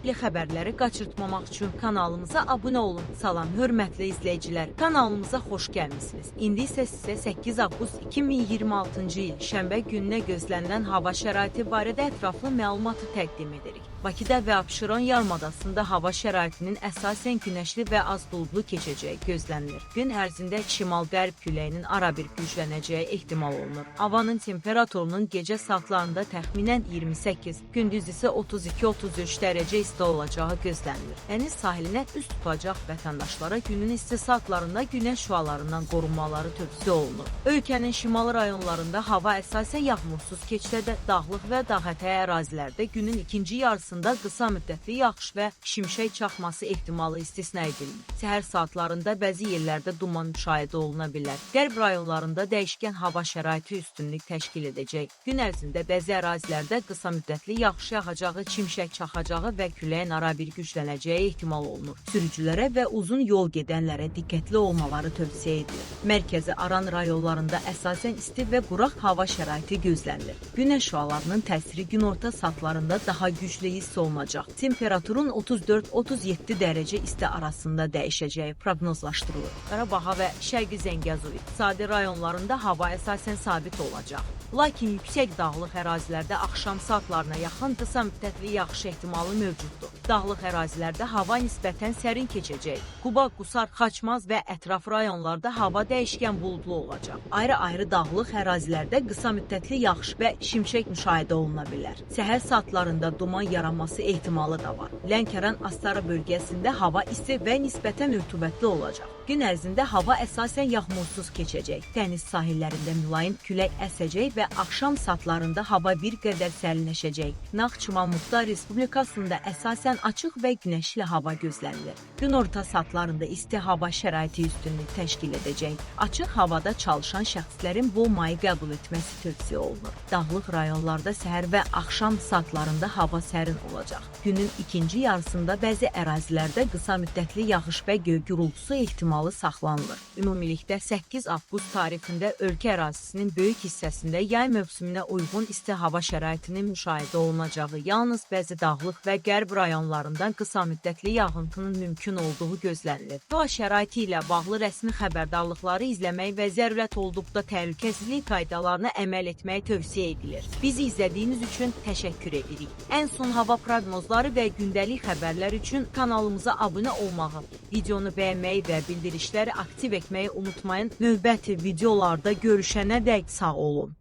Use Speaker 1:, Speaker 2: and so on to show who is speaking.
Speaker 1: Əhəmiyyətli xəbərləri qaçırtmamaq üçün kanalımıza abunə olun. Salam hörmətli izləyicilər, kanalımıza xoş gəlmisiniz. İndi isə sizə 8 avqust 2026-cı il şənbə gününə gözlənilən hava şəraiti barədə ətraflı məlumatı təqdim edirik. Bakıda və Abşeron yarımadasında hava şəraitinin əsasən günəşli və az buludlu keçəcəyi gözlənilir. Gün ərzində şimal-qərb küləyinin arabir güclənəcəyi ehtimal olunur. Havanın temperaturunun gecə saatlarında təxminən 28, gündüz isə 32-33 dərəcə isti olacağı gözlənilir. Dəniz sahilinə üz tutacaq vətəndaşlara günün isti saatlarında günəş şüalarından qorunmaları tövsiyə olunur. Ölkənin şimali rayonlarında hava əsasən yağmursuz keçsə də dağlıq və dağətəyi ərazilərdə günün ikinci yarısında qısa müddətli yağış və şimşək çaxması ehtimalı istisna edilmir. Səhər saatlarında bəzi yerlərdə duman müşahidə oluna bilər. Qərb rayonlarında dəyişkən hava şəraiti üstünlük təşkil edəcək. Gün ərzində bəzi ərazilərdə qısa müddətli yağış yağacağı, şimşək çaxacağı və küləyin arabir güclənəcəyi ehtimal olunur. Sürücülərə və uzun yol gedənlərə diqqətli olmaları tövsiyə edilir. Mərkəzi Aran rayonlarında əsasən isti və quraq hava şəraiti gözlənilir. Günəş şüalarının təsiri günorta saatlarında daha güclü hiss olunacaq. Temperaturun 34-37 dərəcə isti arasında dəyişəcəyi proqnozlaşdırılır. Qarabağa və Şərqi Zəngəzur iqtisadi rayonlarında hava əsasən sabit olacaq. Lakin yüksək dağlıq ərazilərdə axşam saatlarına yaxın qısa müddətli yağış ehtimalı mövcuddur. Dağlıq ərazilərdə hava nisbətən sərin keçəcək. Quba, Qusar, Xaçmaz və ətraf rayonlarda hava dəyişkən buludlu olacaq. Ayrı-ayrı dağlıq ərazilərdə qısa müddətli yağış və şimşək müşahidə oluna bilər. Səhər saatlarında duman yaranması ehtimalı da var. Lənkəran Astara bölgəsində hava isti və nisbətən rütubətli olacaq. Gün ərzində hava əsasən yağmursuz keçəcək. Dəniz sahillərində mülayim külək əsəcək və axşam saatlarında hava bir qədər sərinləşəcək. Naxçıvan Muxtar Respublikasında əsasən açıq və günəşli hava gözlənilir. Günorta saatlarında isti hava şəraiti üstünlük təşkil edəcək. Açıq havada çalışan şəxslərin bol maye qəbul etməsi tövsiyə olunur. Dağlıq rayonlarda səhər və axşam saatlarında hava sərin olacaq. Günün ikinci yarısında bəzi ərazilərdə qısa müddətli yağış və göy gurultusu ehtimalı saxlanılır. Ümumilikdə 8 avqust tarixində ölkə ərazisinin böyük hissəsində yay mövsümünə uyğun isti hava şəraitinin müşahidə olunacağı, yalnız bəzi dağlıq və qərb rayonlarından qısa müddətli yağıntının mümkün olduğu gözlənilir. Hava şəraiti ilə bağlı rəsmi xəbərdarlıqları izləmək və zərurət olduqda təhlükəsizlik qaydalarına əməl etmək tövsiyə edilir. Bizi izlədiyiniz üçün təşəkkür edirik. Ən son hava proqnozları və gündəlik xəbərlər üçün kanalımıza abunə olmağı, videonu bəyənməyi və bildirişləri aktiv etməyi unutmayın. Növbəti videolarda görüşənədək sağ olun.